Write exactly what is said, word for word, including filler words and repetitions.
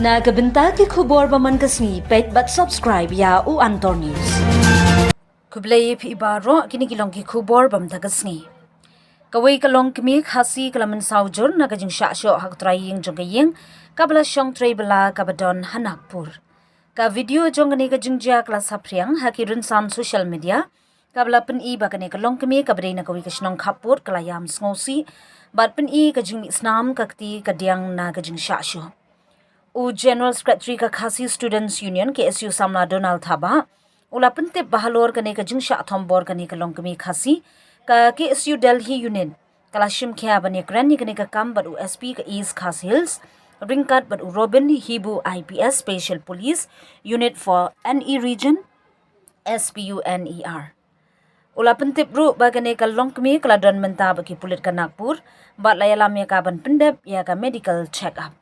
Na ka bynta ki khubor ba man ka sngi, peit bad subscribe ïa U Antor News. Khublei ïa phi baroh, kine ki long ki khubor ba mynta ka sngi. Kawei ka longkmie Khasi ka la mynsaw jur na ka jingshah shoh ha ka trai ïing jong ka ïing kaba la shong trei bylla kaba don ha Nagpur. Ka video jong kane ka jingjia ka la saphriang ha ki rynsan social media, kaba la pyni ba kane ka longkmie kaba dei na kawei ka shnong khappud ka la ïam sngewsih bad pyni ka jingmih snam ka kti ka diang na ka jingshah shoh. U General Secretary ka Khasi Students Union, K S U, samla Donald Thabah, u la pyntip ba halor kane ka jingshah thombor kane ka longkmie Khasi, ka K S U Delhi Unit ka la shim khia ban ïakren ïa kane ka kam bad u S P ka East Khasi Hills ryngkat bad u Robin Hibu, I P S, Special Police Unit for N E Region, S P U N E R. U la pyntip ruh ba kane ka longkmie ka la don mynta bad ki pulit ka Nagpur bad la ïalam ïa ka ban pyndep ïa ka medical check up.